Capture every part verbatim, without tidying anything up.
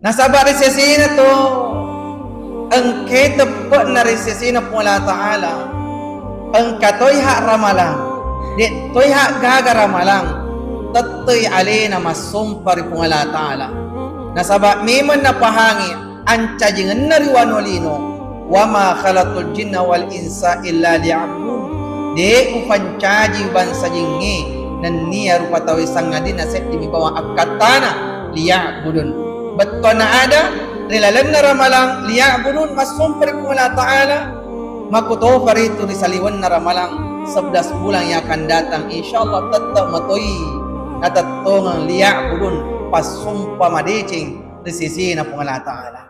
Nasaba ri sesena to engke teppe'na ri sesena Puang Allah Ta'ala, engka toi hak ramalang, de' toi hak gaga ramalang, tettei alena massompa ri Puang Allah Ta'ala. Nasaba memeng napahangi ancajingenna ri wanua lino, "Wa ma khalaqtul jinna wal insa illa liya'budun." De' upancaji bangsa jingnge nennia rupa tauwe sangadinna seddimi bawang akkattana, liya'budun. Bettuanna ada ri lalenna ramalang, liya'budun, massompa ri Puang Allah Ta'ala, makutofa ritu ri saliwenna ramalang, sebelas bulan yang akan datang, insyaallah tette' matoi natettongeng liya'budun, passompa madeceng ri sesena Puang Allah Ta'ala.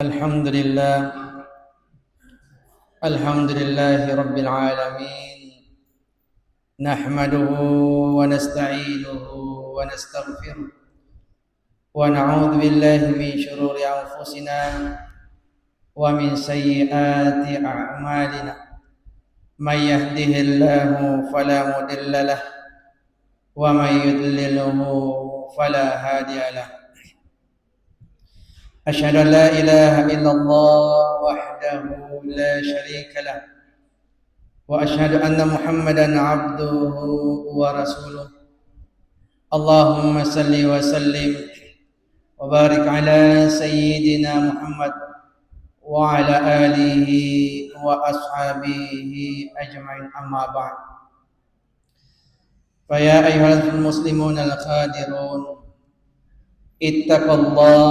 الحمد لله. الحمد لله رب العالمين. نحمده ونستعينه ونستغفره، ونعوذ بالله من شرور أنفسنا ومن سيئات أعمالنا. من يهده الله فلا مضل له، ومن يضلله فلا هادي له. أشهد أن لا إله إلا الله وحده لا شريك له، وأشهد أن محمدا عبده ورسوله. اللهم صل وسلم وبارك على سيدنا محمد وعلى آله وأصحابه أجمعين، أما بعد. فيا أيها المسلمون القادرون، اتقوا الله،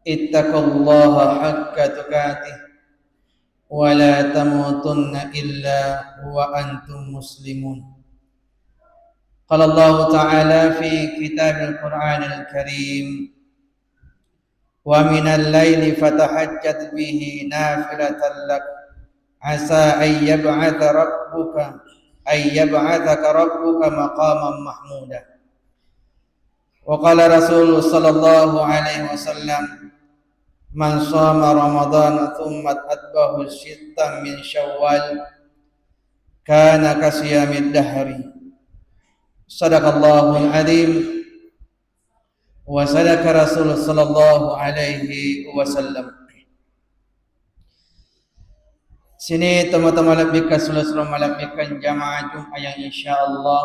اتقوا الله حق تقاته، ولا تموتن إلا وأنتم مسلمون. قال الله تعالى في كتاب القرآن الكريم: ومن الليل فتهجد به نافلة لك عسى أن يبعث ربك، أن يبعثك ربك مقاما محمودا. وقال رسول صلى الله عليه وسلم: من صام رمضان ثم أتبعه ستا من شوال كان كصيام الدهر. صدق الله العظيم. Wa sadaqa Rasul sallallahu alaihi wasallam. Sini tomatoa malebbikeng, sulo-sulo malebbikeng jamaah Jumat yang insyaallah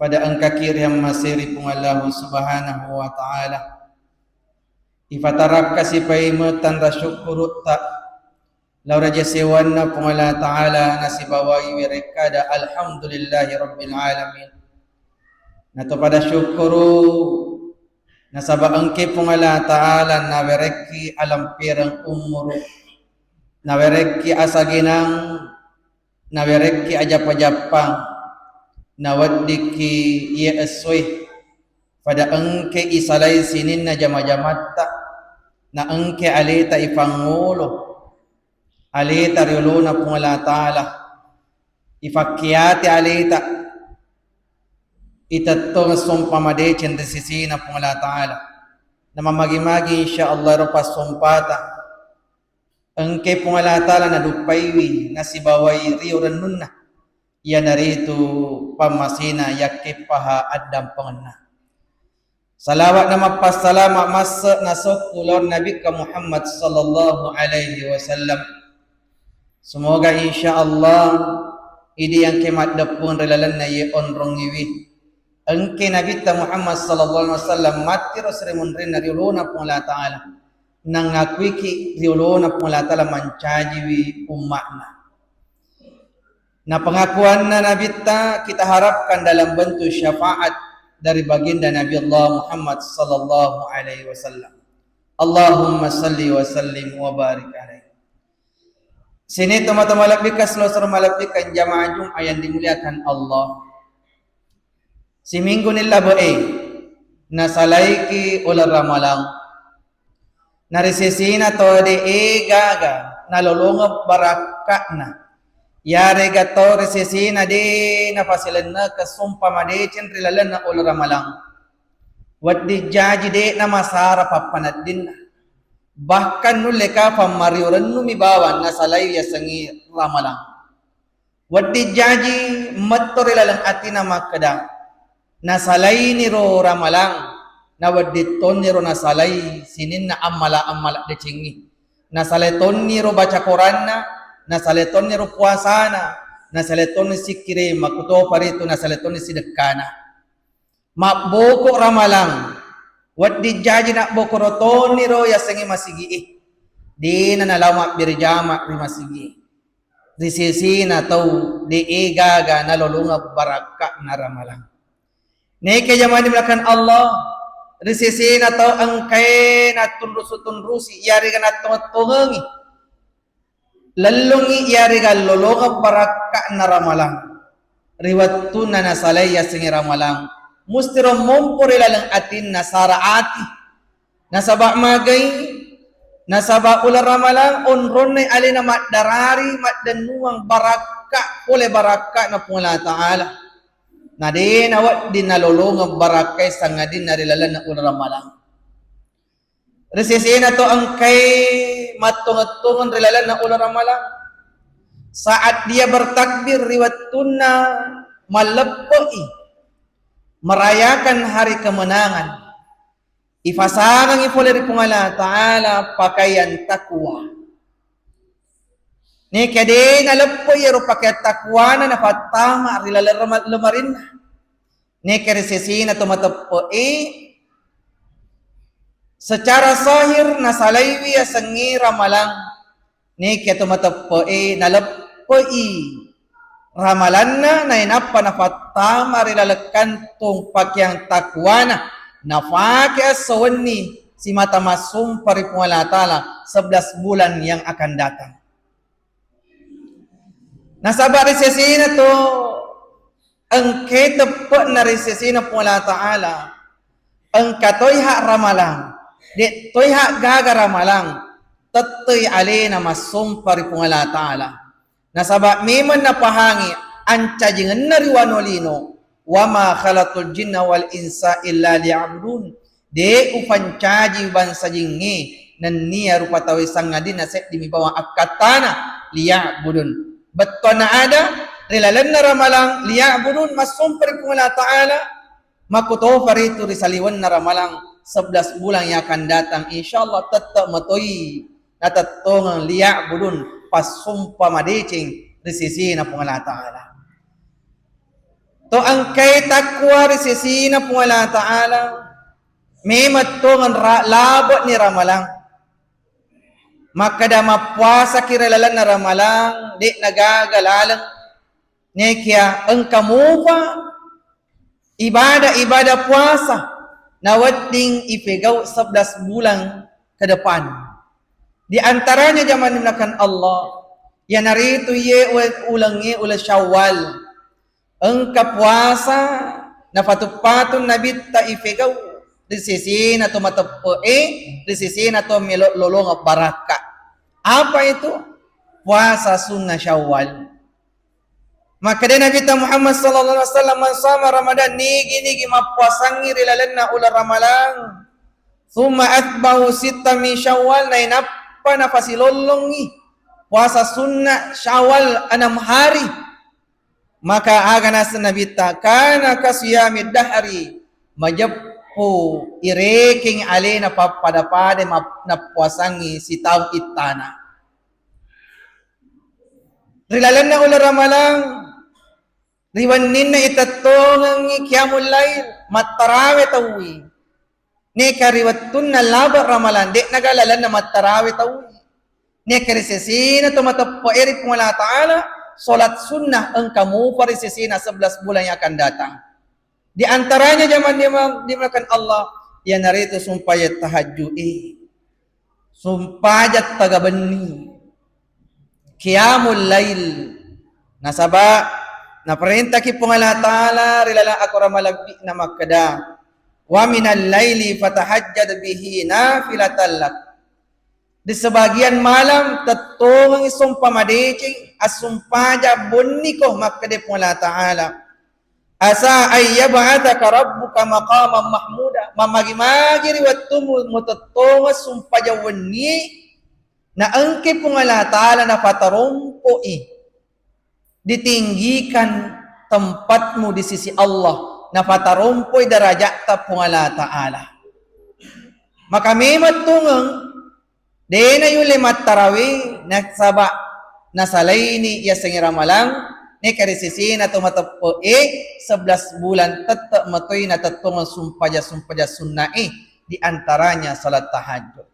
pada engkaki ri ammaseri Puang Allahu Subhanahu wa Ta'ala. Ifatarakka sipaimeng tanra syukurutta lao ri aja sewanna Puang Allah Ta'ala nasibawai werekkada alhamdulillahi rabbil alamin. Nato pada syukuru nasaba engke Puang Allah Ta'ala nawerekki alampereng umuru, nawerekki asagenang, nawerekki ajappa-jappang, naweddikki iye essoe, pada engke isalai sininna jama-jamatta, na engke aleta ifangngolo, aleta ri olona Puang Allah Ta'ala, ifakkiati aleta, itettong sompa madeceng ri sisina Puang Allah Ta'ala. Na mamagi-magi insyaallah ero passompata engke Puang Allah Ta'ala naduppaiwi nasibawai rio rennunna, iyanaritu pammasena yakkeppaha addampengenna. Salawat na mappassalama masse nasokku lao ri Nabikka Muhammad sallallahu alaihi wasallam. Semoga insyaallah idi engke maddeppung ri lalenna iye onrongiwi. Engke Nabitta Muhammad sallallahu alaihi wasallam mattiro seri munrinna ri olona Puang Allah Ta'ala. Nangakuiki ri olona Puang Allah Ta'ala mancajiwi umma'na. Na pengakuanna Nabitta kita harapkan dalam bentuk syafaat dari baginda Nabi Allah Muhammad sallallahu alaihi wasallam. Allahumma salli wa sallim wa barik alaihi. Sini tomatoa malebbikeng, sulo-sulo malebbikeng jamaah Jumat yang dimuliakan Allah. Siminggu ni labe'e nasalaiki uleng Ramalang. Na ri sesena to de' gaga nalolongeng barakka'na. Yarega to ri sesena de' napasilennekeng sompa madeceng ri lalenna uleng Ramalang. Wedding jaji de' namasara pappaneddinna. Bahkan nulle kapang mario rennumi bawang nasalai yasengnge ramalang. Wedding jaji metto ri laleng atina makkeda, nasalainiro ramalang, na wedding tonniro nasalai sininna ammala-ammala decengnge. Nasalai tonniro baca koranna, nasalai tonniro puasana, nasalai tonni sikkire makkutopa ritu, nasalai tonni sidekkana. Mabboko ramalang, wedding jaji nabbokoro toniro yasengnge masigi'e. Dena nalao mabbere jama ri masigi'e. Ri sesena tau de'e gaga nalolongeng barakka'na ramalang. Neke jamani melakukan Allah, ri sesena tau engkae nattunrusu-tunrusi, iyarega nattongeng-tongengi. Lellungngi iyarega lolongeng barakka'na ramalang. Ri wettunna nasalai yasengnge ramalang, mustiro mompo ri laleng atinna sara ati. Nasaba magai? Nasaba uleng ramalang onronna alena maddarari maddennuang barakka pole barakka'na Puang Allah Ta'ala. Na de nawedding nalolongeng barakkai sangadinna ri lalenna uleng ramalang. Ri sesena to engkai mattongeng-tongeng ri lalenna uleng ramalang, saat dia bertakbir ri wettunna malleppe'i merayakan hari kemenangan, ifasangengngi pole ri Puang Allah Ta'ala pakaian takwa. Neke de naleppe iyaro pakaian takwana nafattama ri laleng lemarinna. Neke ri sesena to mateppe'e secara zahir nasalaiwi yasengnge ramalang. Neke to mateppe'e naleppe'i ramalanna nainappa nafattama ri laleng kantung pakeang takwana, nafake esso wenni simata massumpa ri Puang Allah Ta'ala sebelas bulan yang akan datang. Nasaba ri sesena to engke teppe'na ri sesena Puang Allah Ta'ala, engka toi hak ramalang, de toi hak gaga ramalang, tettei alena massompa ri Puang Allah Ta'ala. Nasaba memang napahangi ancajingenna ri wano lino, "Wa ma khalaqtul jinna wal insa illa liya'budun." De upancaji bangsa jingnge nennia rupa tauwe sangadinna seddimi bawang akkattana, liya'budun. Bettuanna ada ri lalenna ramalang, liya'budun, massompa ri Puang Allah Ta'ala, makkutopa ritu ri saliwenna ramalang sebelas bulan yang akan datang, insyaallah tette matoi natettongeng liya'budun, passompa madeceng ri sesena Puang Allah Ta'ala. To engkai takwa ri sesena Puang Allah Ta'ala, memang tongeng ra-, labe'ni ramalang. Makkeda mappuasaki ri lalenna ramalang, de'na gaga laleng. Nekia engka mupa ibadah-ibadah puasa nawedding ipegau sebelas bulan ke depan. Di antaranya jamaah dimuliakan Allah, iyanaritu iye ue-, ulengnge uleng Syawal. Engka puasa napatu-patu Nabitta ipegau ri sesena to mateppe'e, ri sesena to melo lolongeng barakka. Apa itu? Puasa sunnah Syawal. Makkeda Nabitta Muhammad sallallahu alaihi wasallam, "Man shama Ramadan," nigi-nigi mappuasangngi ri lalenna uleng Ramalang, "tsumma atba'ahu sittan min Syawal," nainappa nafasilollongngi puasa sunnah Syawal enam hari, maka aga naseng Nabitta, "kana ka siyamid dahri," majeppu irekeng alena pappada-pada map-, nappuasangngi sitaung ittana. Ri lalenna uleng Ramalang, ri wenninna itettongengngi qiyamul lail, mattarawe tauwi. Neka ri wettunna labe Ramalang, de'na ga lalenna mattarawe tauwi. Neka ri sesena to mateppe'e ri Puang Allah Ta'ala, salat sunnah engka mupa ri sesena sebelas bulan yang akan datang. Di antaranya jamaah dima-, dimuliakan Allah, iyanaritu sumpajang tahajju'e, sumpajang taga benni, qiyamul lail. Nasaba naparentaki Puang Allah Ta'ala ri laleng akorang malebbi'na makkeda, "Wa minal laili fatahajjad bihi nafilatan lak." Di sebagian malam, tettongengngi sompa madeceng, assumpajang bonniko, makkeda Puang Allah Ta'ala, "Asa ayyab'atsaka rabbuka maqaman mahmuda." Mammagi-magi ri wettummu mutettongeng sumpajang wennie, na engke Puang Allah Ta'ala napatarompo'i, ditinggikan tempatmu di sisi Allah, napatarompo'i darajatta Puang Allah Ta'ala. Maka memang tungeng, de' nayulle mattarawe, nasaba' nasalaini yasengnge ramalang, neka ri sesena to mateppe'e, sebelas bulan tette' matoi natettongeng sumpaja-sumpaja sunna'e, di antaranya salat tahajud.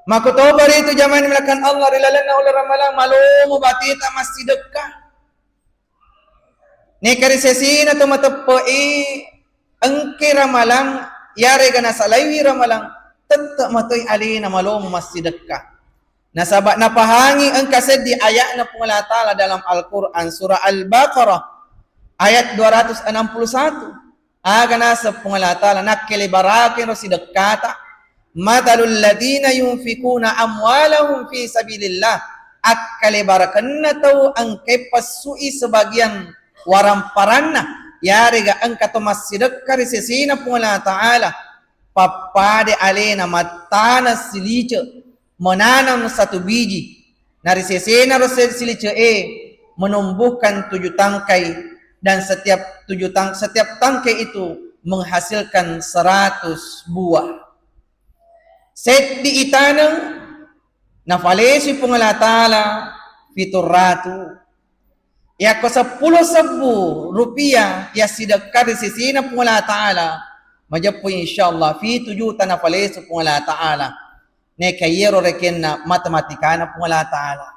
Makkutopa ritu jamaah dimuliakan Allah ri lalenna uleng ramalang, malomo bateta massidekka. Neka ri sesena to mateppe'e engke ramalang, yarega nasalaiwi ramalang, tette' matoi alena malomo massidekka. Nasaba' napahangi engka seddi aya'na Puang Allah Ta'ala dalam Al-Quran, surah Al-Baqarah ayat dua ratus enam puluh satu. Aga naseng Puang Allah Ta'ala, nakkelebarakeng ro sidekkata. Matsalul ladzina yunfikuna amwalahum fi sabilillah. Akkalebarakenna tau engkae passu'i sebagian waramparanna, yarega engka to massidekka ri sesena Puang Allah Ta'ala, pappade alena mattana silice, menanam satu biji. Na ri sesena ro se-, silice'e menumbuhkan tujuh tangkai, dan setiap tujuh tang-, setiap tangkai itu menghasilkan seratus buah. Seddi itaneng, nafalesui Puang Allah Ta'ala pitu ratu. Yakko seppulo sebbu rupiah yassidekka ri sesena Puang Allah Ta'ala, majeppu insyaallah pitu juta nafalesu Puang Allah Ta'ala. Neka iyaro rekenna matematikana Puang Allah Ta'ala.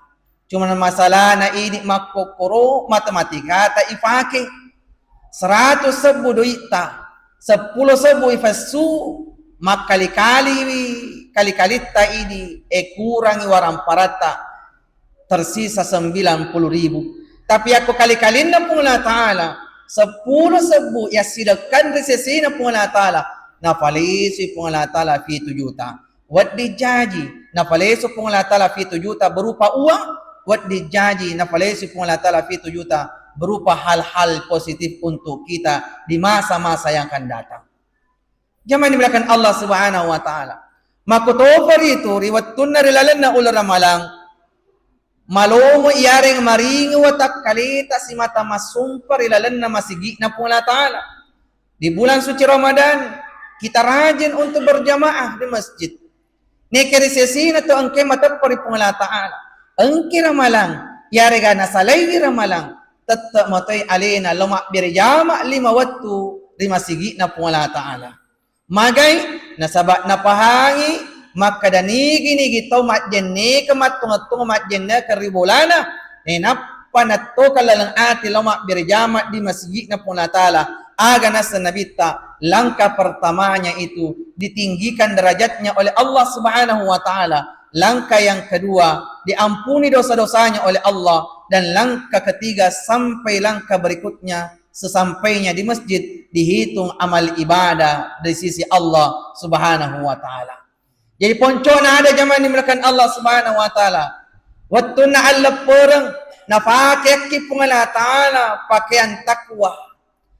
Cuman masalahna idi makkokkoro matematikata ipake. Seratus sebbu doitta, seppulo sebbu ifessu, makkali-kaliwi kali-kalitta idi, e kurangi waramparatta, tersisa sembilan puluh ribu. Tapi yakko kali-kalinna Puang Allah Ta'ala, seppulo sebbu yassidekkan ri sesena Puang Allah Ta'ala, nafalesui Puang Allah Ta'ala pitu juta. Wedding jaji nafalesu Puang Allah Ta'ala pitu juta berupa uang, wedding jaji nafalesu Puang Allah Ta'ala pitu juta berupa hal-hal positif untuk kita di masa-masa yang akan datang. Jamaah dimuliakan Allah Subhanahu wa Ta'ala. Makkutopa ritu ri wettunna ri lalenna uleng ramalang, malomo iyareng maringi watakkaleta simata massompa ri lalenna masigi'na Puang Allah Ta'ala. Di bulan suci Ramadan, kita rajin untuk berjamaah di masjid. Neke ri sesena to engke mateppa ri Puang Allah Ta'ala. Engke ramalang, yarega nasalaiwi ramalang, tette matoi alena lo mabbere jama lima wettu ri masigi'na Puang Allah Ta'ala. Magai? Nasaba napahangi makkeda nigi-nigi tau majjennekeng, mattonga-tonga majjennekeng ri bolana, nainappa nattokeng laleng ati lao mabbere jama di masigi'na Puang Allah Ta'ala. Aga naseng Nabitta, langkah pertamanya itu ditinggikan derajatnya oleh Allah Subhanahu wa Ta'ala. Langkah yang kedua, diampuni dosa-dosanya oleh Allah. Dan langkah ketiga sampai langkah berikutnya, sesampainya di masjid, dihitung amal ibadah di sisi Allah Subhanahu wa Ta'ala. Jadi, poncona ada jamaah dimuliakan Allah Subhanahu wa Ta'ala. Wettunna alleppereng, napakeakki Puang Allah Ta'ala pakeang takwa.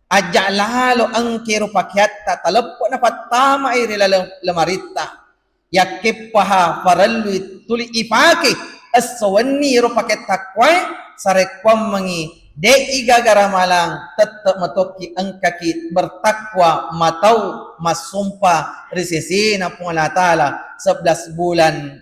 Ajja lalo engke ro pakeatta, taleppo napattamai ri laleng lemaritta. Yakkeppaha parellui tuli ipake esso wenni ro pake takwae, sarekkuammengi de'i gaga ramalang, tette metokki engkaki bertakwa matau massompa ri sesena Puang Allah Ta'ala sebelas bulan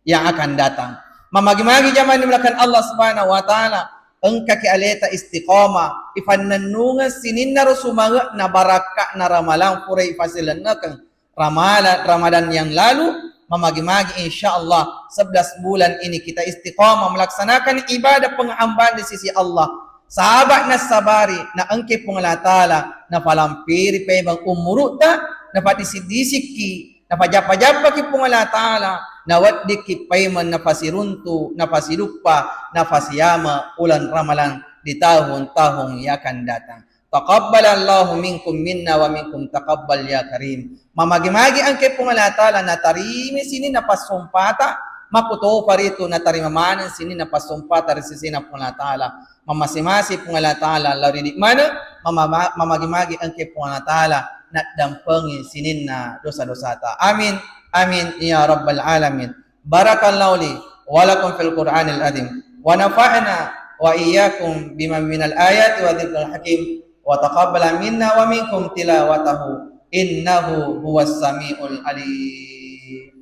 yang akan datang. Mamagi-magi jamaah dimuliakan Allah Subhanahu wa Ta'ala, engkaki aleta istiqomah, ifannennungeng sininna ro sumange'na barakka'na ramalang pura ifasilennekeng Ramadan, Ramadan yang lalu, mamagi-magi insya Allah sebelas bulan ini kita istiqomah melaksanakan ibadah penghambaan di sisi Allah. Saba nassabari, na engke Puang Allah Ta'ala nafalampiri paimeng umurutta, nafadisi-disikki, nafajappa-jappaki Puang Allah Ta'ala, naweddikki paimeng nafasiruntu, nafasiduppa, nafasiama ulang Ramalang di tahun-tahun yang akan datang. Taqabbalallahu minkum minna wa minkum taqabbal ya karim. Mamagi-magi engke Puang Allah Ta'ala natarimi sininna passompata, makkutopa ritu natarima maneng sininna passompata ri sesena Puang Allah Ta'ala. Mamasi-masi Puang Allah Ta'ala lao ri idi maneng, mama-, mamagi-magi engke Puang Allah Ta'ala naddampengi sininna dosa-dosata. Amin, amin ya rabbal alamin. Barakallahu li wa lakum fil Qur'anil azim, wa nafa'na wa iyyakum bima minal ayati wa dzikril hakim, wa taqabbala minna wa minkum tilawatahu, innahu huwas samiul alim.